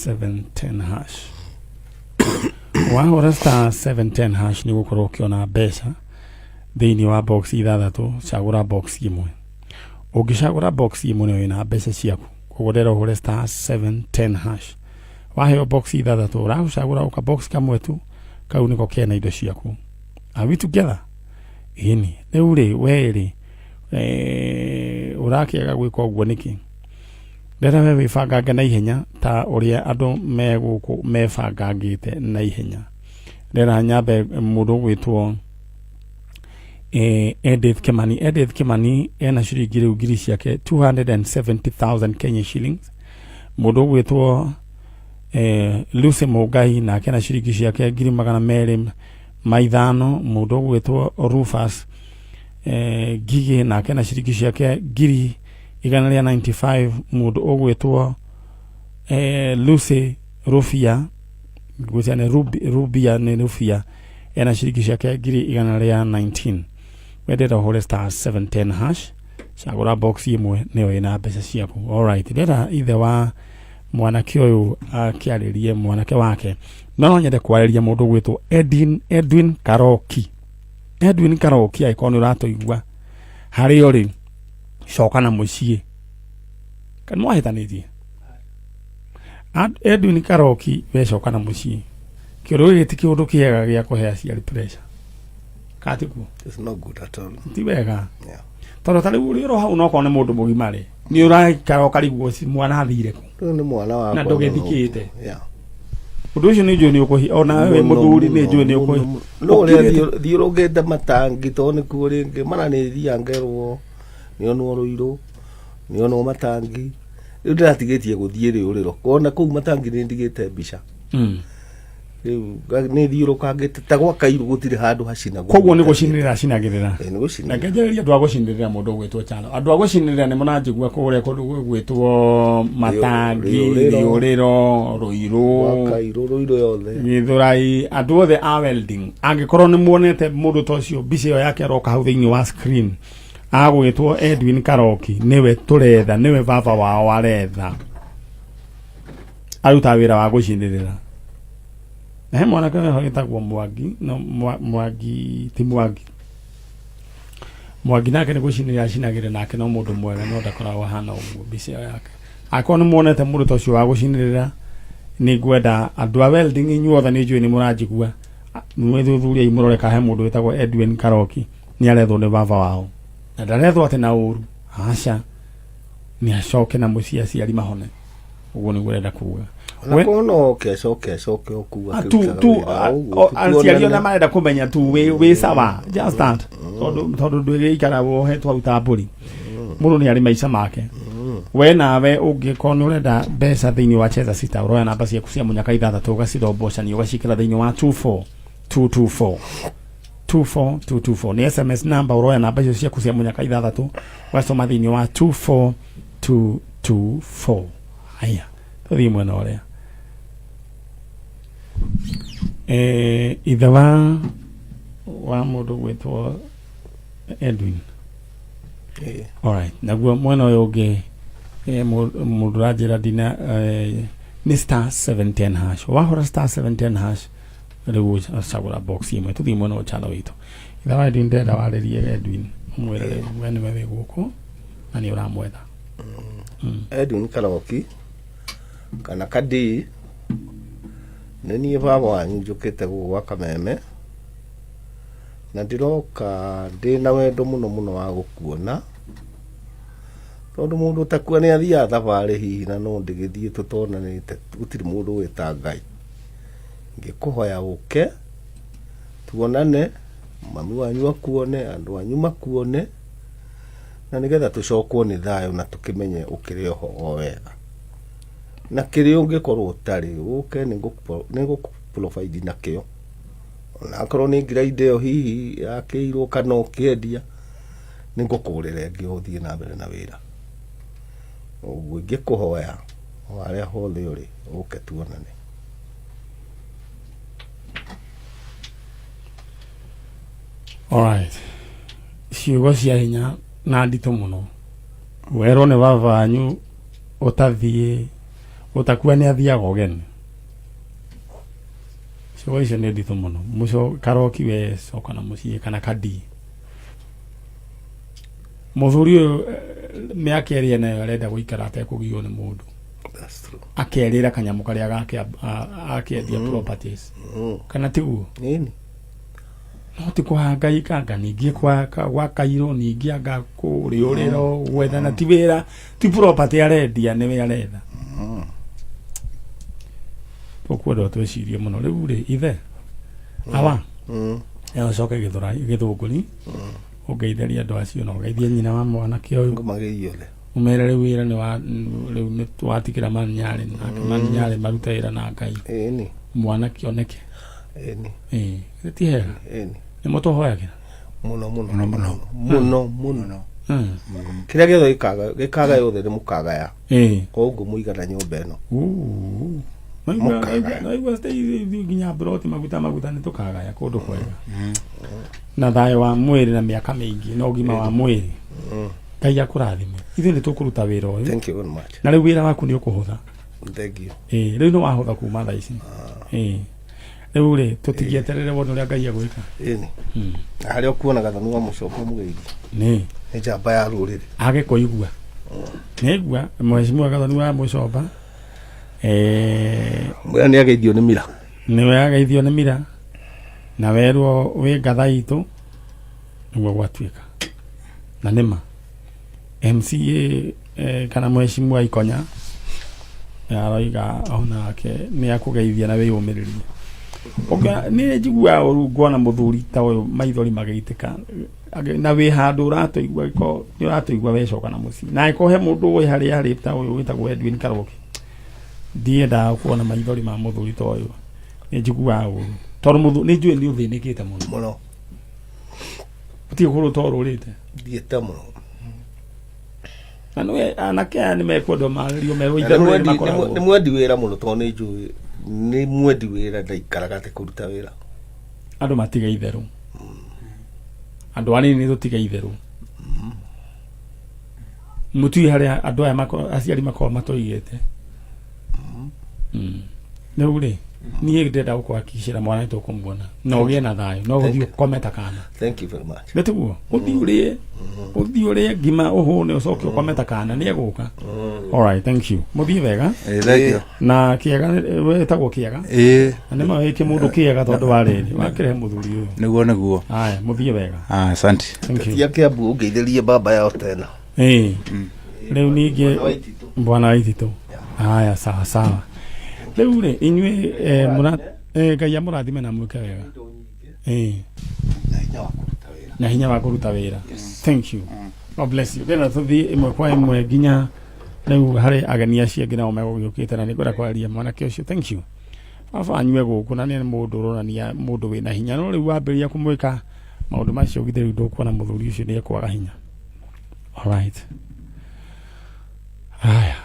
710 hash. Wahũra star 710 hash nĩ ũgũkorwo ũkĩona mbeca thĩinĩ wa box ithathatũ. Cagũra box ĩmwe. Ũngĩcagũra box ĩmwe nĩ wĩna mbeca ciaku. Koguo ndĩrera ũhũre star 710 hash. Waheo box ithathatũ, ũragũcagũra ũka box kamwe tu, kau nĩko kena indo ciaku. Are we together? Ĩni. Rĩu rĩ, we rĩ, ũrakĩaga gwĩka ũguo nĩkĩ? Ndĩrenda we wĩbangange na ihenya ta ũrĩa andũ me gũkũ mebangangĩte na ihenya. Ndĩrenda nyambe mũndũ ũgwĩtwo Edith Kimani. Edith Kimani ena ciringi rĩu ngiri ciake 270,000 Kenya shillings. Mũndũ ũgwĩtwo Lucy Mũngai nake na ciringi ciake 250,000. Mũndũ ũgwĩtwo Rufus Ngigĩ nake na ciringi ciake 195,000. Mũndũ ũgwĩtwo Lucy Rufia, ngwĩciria nĩ Rubia, nĩ Rufia, ena ciringi ciake 119,000. Wendete ũhũre star 710 hash, cagũra box ĩmwe nĩyo ĩna mbeca ciaku. Alright, ndĩrenda ithe wa mwanake ũyũ akĩarĩrie mwanake wake, no nyende kwarĩria mũndũ ũgwĩtwo Edwin Karoki. Edwin Karoki, angĩkorwo nĩ ũratũigua harĩa ũrĩ, coka na mũciĩ. Kana mwahĩtanĩtie? Edwin Karoki, we coka na mũciĩ. Kĩũndũ gĩkĩ ti kĩũndũ kĩega gĩa kũhe aciari pressure. Katiguo? It's not good at all. Ti wega. Yeah. Tondũ ta rĩu ũrĩ oro hau, no korwo nĩ mũndũ mũgima rĩ, nĩ ũraikara ũkarigwo mwana athire kũ. Rĩu nĩ mwana wakwa. Na ndũgĩthikĩte. Yeah. Ũndũ ũcio nĩ njũĩ nĩ ũkũhi, ona we mũthuri nĩ njũĩ nĩ ũkũhi. No ũrĩa thiũrũngĩte matangi tondũ nĩkuo rĩngĩ mana nĩ thiaga ngerwo nĩonwo rũirũ, nĩonwo matangi. Rĩu ndĩratigĩtie gũthiĩ rĩũrĩro kona kũu matangi nĩ ndigĩte mbica. Rĩu nĩ thiũrũkangĩte ta gwa kairu gũtirĩ handũ hacinagwo. Koguo nĩ gũcinĩrĩra acinagĩrĩra. Ĩ, nĩ gũcinĩrĩra. Na ngenjereria andũ a gũcinĩrĩra mũndũ ũgwĩtwo Chalo. Andũ a gũcinĩrĩra nĩ mũranjigua kũrĩa kũndũ gwĩtwo matangi, Rĩũrĩro. Rĩũrĩro, Rũirũ, Gwa kairu rũirũ yothe. Gĩthũrai, andũ othe a welding. Angĩkorwo nĩ muonete mũndũ ta ũcio, mbica ĩyo yake aroka hau thĩinĩ wa screen, agwĩtwo Edwin Karoki, nĩwe tũretha, nĩwe baba wao aretha. Arutaga wĩra wa gũcinĩrĩra. Na he mwanake ũyũ wĩtagwo Mwangi, no Mwangi ti Mwangi. Mwangi nake nĩ gũcinĩrĩra acinagĩrĩra nake, no mũndũ mwega, no ndakoragwo ahana ũguo mbica ĩyo yake. Angĩkorwo nĩ muonete mũndũ ta ũcio wa gũcinĩrĩra, nĩ ngwenda andũ a welding inyuothe, nĩ njũĩ nĩ mũranjigua, mwĩthuthuriei mũrore kana he mũndũ wĩtagwo Edwin Karoki nĩ arethwo nĩ baba wao. Na ndarethwo atĩ na ũru, aca, nĩ acoke na mũciĩ aciari mahone. Ũguo nĩguo ũrenda kuga. Ona korwo no oke acoke acoke o kuu Ah, tu akĩrutaga tu wĩra ah, ũguo, aciari tuonane. ona marenda kũmenya tu wĩ sawa, just that, tondũ ndwĩgĩikara wohetwo hau ta mbũri. Mũndũ nĩ arĩ maica make. We nawe ũngĩkorwo nĩ ũrenda mbeca thĩinĩ wa Cheza Sita, ũroya namba ciaku cia mũnyaka ithathatũ, ũgacirombocanio, ũgaciĩkĩra thĩinĩ wa 24224. 24224 nĩ SMS number. Ũroya namba icio ciaku cia mũnyaka ithathatũ, ũgacitũma thĩinĩ wa 24224. Haya, tũthiĩ mwena ũrĩa ithe wa mũndũ gwĩtwo Edwin. Alright, naguo mwena ũyũ ũngĩ mũndũ ũranjĩra ndina nĩ star 710 hash. Wahũra star 710 hash rĩu ũcagũra box ĩmwe. Tũthiĩ mwena ũyũ channel witũ. Ithe wa Edwin, ndĩrenda warĩrie Edwin, ũmwĩre rĩu we nĩwe wĩ gũkũ na nĩ ũramwetha. Edwin Karoki kana Kadii, nĩ niĩ baba wanyu njũkĩte gũkũ gwa Kameme na ndĩroka ndĩ na wendo mũno mũno wa gũkuona, tondũ mũndũ ũtakua nĩ athiaga thabarĩ hihi na no ndĩgĩthiĩ tũtonanĩte, gũtirĩ mũndũ ũĩ ta Ngai. Ngĩkũhoya ũke tuonane, mami wanyu akuone, andũ anyu makuone, na nĩgetha tũcokwo nĩ thayũ na tũkĩmenye ũkĩrĩ oho o wega. Na kĩrĩa ũngĩkorwo ũtarĩ ũke nĩ ngũkũ provide nakĩo, ona akorwo nĩ grinder ĩyo hihi yakĩirwo kana ũkĩendia, nĩ ngũkũgũrĩra ĩngĩ ũthiĩ na mbere na wĩra. Ũguo ingĩkũhoya o harĩa hothe ũrĩ ũke tuonane. Alright, ciugo cia hinya na nditũ mũno. Werwo nĩ baba wanyu ũtathiĩ. Ũtakua nĩ athiaga ũgeni. Ciugo icio nĩ nditũ mũno. Mũco karoki we coka na mũciĩ kana kadi. Mũthuri ũyũ mĩaka ĩrĩa enayo arenda gũikara atekũgio nĩ mũndũ. That's true. Akerĩra kanyamũ karĩa gake akendia properties. Kana tiguo? Nini. No ti kũhangaika anga ningĩ gwa kairũ ningĩ anga kũrĩũrĩro gwethana ti wĩra ti property arendia nĩwe aretha. Tũkwenda twĩcirie mũno rĩu rĩ ithe awa ũcoke gĩthũngũri ũngeithĩrie andũ acio na ũgeithie nyina wa mwanake ũyũ Ngũmageithie othe. Ũmere rĩu wĩra nĩ wa rĩu nĩ watigĩra manyarĩ nake manyarĩ marute wĩra na Ngai. Ĩni. Mwanake oneke. Ĩni. Ĩĩ ti hega. Ĩni. Nĩ mũtũhoyagĩra Mũno mũno mũno mũno mũno. Kĩrĩa gĩothe gĩkaga gĩkaga yothe nĩ mũkagaya. Ĩĩ. Koguo mũigana nyũmba ĩno. Mũkagaya. Naigua nginya mburoti maguta maguta nĩ tũkagaya kũndũ kwega. Na thayũ wa mwĩrĩ na mĩaka mĩingĩ na ũgima wa mwĩrĩ. Ngai akũrathime. Ithuĩ nĩ tũkũruta wĩra ũyũ. Thank you very much. Na rĩu wĩra waku nĩ ũkũhũtha. Thank you. Ĩĩ, rĩu nĩ wahũtha kuma thaa ici. Ĩĩ. Rĩu rĩ, tũtigĩeterere wone ũrĩa Ngai egwĩka. Ĩni. Na harĩa ũkuona gathanu wa mũcoka mũgeithie. Nĩ. Nĩ njamba ya rũrĩrĩ. Age kũigua. Nĩigua mheshimiwa gathanu wa mũcoba. Mwĩra nĩ ageithio nĩ mira. Nĩwe ageithio nĩ mira. Na werwo wĩ ngatha itũ nĩguo gwatuĩka. Na nĩma. MCA kana mheshimiwa Ikonya aroiga onake nĩ akũgeithia na wĩyũmĩrĩrie. Nĩ njiguaga ũru nguona mũthuri ta ũyũ maithori magĩitĩka na wĩ handũ ũratũigua gĩko nĩ ũratũigua wecoka na mũciĩ na angĩkorwo he mũndũ ũĩ harĩa arĩ ta ũyũ wĩtagwo Edwin Karoki ndiendaga kuona maithori ma mũthuri ta ũyũ nĩ njiguaga ũru tondũ nĩ njũĩ nĩ ũthĩnĩkĩte mũno mũno gũtirĩ kũndũ torũrĩte thiĩte mũno na nĩwe anake aya nĩ mekwendwo marĩrio merwo Na itherũ nĩ rĩrĩ mwendi- nĩ makoragwo nĩ mwendi wĩra mũno tondũ nĩ njũĩ nĩ mwendi wĩra ndaikaraga atĩ kũruta wĩra andũ matige itherũ andũ anini nĩ tũtige itherũ mũtiũĩ harĩa andũ aya aciari makoragwo matũigĩte. Rĩu rĩ niĩ ndĩrenda gũkũhakikicĩra mwana nĩ tũkũmuona na ũgĩe na thayũ no ũthiĩ ũkome ta kana. Thank you very much. Nĩ tiguo ũthiĩ ũrĩe ũthiĩ ũrĩe ngima ũhũne ũcoke ũkome ta kana nĩ egũka. All right, thank you. Mũthiĩ wega. Thank you. Na kĩega wĩtagwo kĩega. Na nĩ ma wĩke mũndũ kĩega tondũ wa rĩrĩ wakĩrehe mũthuri ũyũ. Nĩguo nĩguo. Haya, mũthiĩ wega. Ah, asante. Thank you. Tia Kiambu ũngeithĩrie baba yao tena. Rĩu ningĩ bwana wa Ititũ. Haya, sawa sawa. Rĩu rĩ inyuĩ Ngai amũrathime na mwĩke wega. Na hinya wa kũruta wĩra. Thank you. God bless you. Ndĩrenda tũthiĩ ĩmwe kwa ĩmwe nginya rĩu harĩ ageni acio angĩ nao megũgĩũkĩte na nĩngwenda kwaria mwanake ũcio. Thank you. Baba anyue gũkũ na nĩ mũndũ ũronania mũndũ wĩna hinya no rĩu wambĩrĩria kũmwĩka maũndũ macio githĩ rĩu ndũkuona mũthuri ũcio nĩ ekwaga hinya. All right. Haya.